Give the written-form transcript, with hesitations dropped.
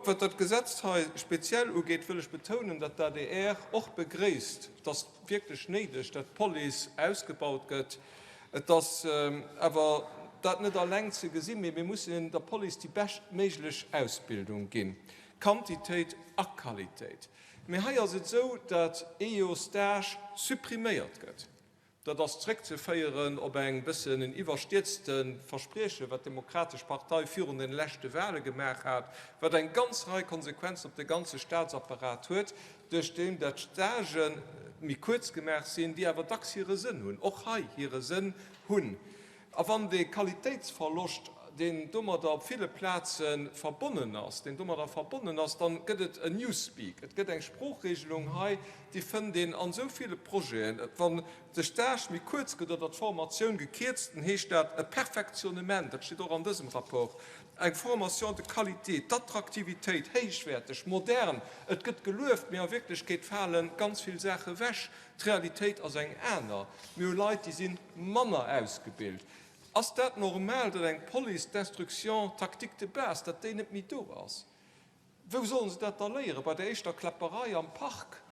Wat dat Gesetz hei speziell ugeet, wëll ech betounen, datt d'ADR och begréisst, et ass wierklech néideg, datt d'Police ausgebaut gëtt. Et ass awer dat net alleng ze gesinn, mee mir mussen der Police déi beschtméiglech Ausbildung ginn, Quantitéit a Qualitéit. Mee hei ass et esou, datt ee Joer Stage suppriméiert gëtt. Dat ass zréckzeféieren op eng bëssen en iwwerstierzte Versprieche wat d'Demokratesch Partei virun den leschte Wahle gemaach hat, wat eng ganz Rei Konsequenzen op de ganze Staatsapparat huet, duerch deem dat d'Stagë méi kuerz gemaach sinn, déi awer dacks hire Sënn hunn, och hei hire Sënn hunn. A wann dee Qualitéitsverloscht, deen domadder op ville Plaze verbonnen ass, deen domadder verbonnen ass, dann gëtt et en Newspeak, et gëtt eng Sproochregelung hei, déi fënnt een an esou ville Projeten. Wann de Stage méi kuerz gëtt oder d'Formatioun gekierzt, dann heescht dat e Perfektionnement, dat steet och an dësem Rapport, eng Formation de qualité, d'Attraktivitéit, héichwäerteg, modern, et gëtt gelueft, mee a Wierklechkeet fale ganz vill Saache ewech. D'Realitéit ass eng aner. Mir hu Leit, déi si manner ausgebilt. Ass dat normal, datt eng Police d'instruction tactique de base, datt déi net méi do ass? Wou sollen se dat da léieren? Bei der éischter Kläpperei am Park?